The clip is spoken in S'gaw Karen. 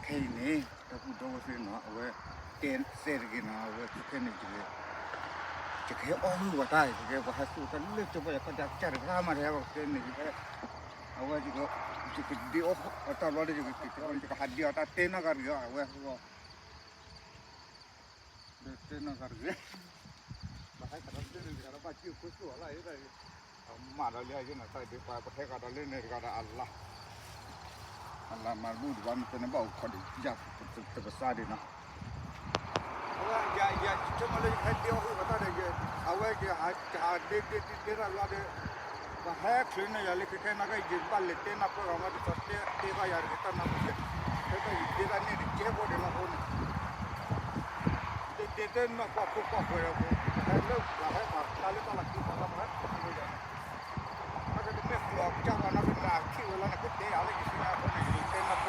ခဲအံၤန့ၣ် ဒီပုၢ်ဒီဝဲၢ်သ့ၣ်နီၤ အဝဲတဲသ့တဂ့ၤနီၤ အဝဲခဲခဲန့ၣ် ယကဟဲအီၣ်ဂံၢ်ဝဲတၢ် ယကဟဲပှၤဟဲသူၣ်တၢ်လၢကၠိဘၣ် ယကဒၣ်ကစၢ်တဂၤမး တဟဲဘၣ်ခဲန့ၣ် ယကဟဲ အဝဲ ယကဒ့အီၣ်တၢ်ဘျီဒီး ယကဟးဒ့အီၣ်တၢ်တဲနီၢ်ဂၤတဂ့ၤ အဝဲ တဲနီၢ်ဂၤတဂ့ၤ ပဟဲကဒီးလၢန့ၣ်တဂၤဒီး ဘၣ်က့ၢ်ခိၣ်သူၣ်အီၤလၢအံၤ အမၤဒီးလၢယဲန့ၣ် တၢ်ဒ်ပှၤပဟဲကဒီးလၢန့ၣ်တဂၤဒီးအလါ အလါမၤတဘူၣ်တဘၣ် မ့ၢ်ပန့ၣ်ဘၣ်အိၣ်ခိးဒီး ယၤတကစၢ်ဒံးနီၤ အဝဲ ယဆိကမိၣ်လၢယကဟဲဒ့အီၣ်ဂံၢ်ပှၤတၢ်ဒီး အဝဲယဟးဒ့ဒ့ဒ့ဒ့တၢ်ဘျီဒီး ပှၤဟဲချုးန့ၢ်ယၤလၢခဲခဲနာ်က့ ယဘၣ်လဲၤတဲနၢ်ပၢၢ်ဂၤမး ဒ်သိးတဲဘၣ်ယၤတဂ့ၤတၢ်နၢ်ပၢၢ် ဖဲဘၣ်ယတဲတၢ်န့ၣ်တကဲဖိဒံးလီၤအဃိန့ၣ် တဲတဲနီၢ်ကွၢ်ခိၣ်ကွၢ်ဃၢၤအဃိ ပဟဲလၢပှၤဟဲပှၤတၢ်လၢတၢ်လီၢ်ခံပှၤလၢပှၤဟဲချုးန့ၢ်ယၤန့ၣ် အကတမ့ၢ်ကျိးကစၢ်ဘၣ် နကနၢ်ခံဝဲလီၤန့ၣ် ကတဲယၤလၢယသ့ၣ်ညါအဃိန့ၣ် ယတဲနၢ်ပၢၢ်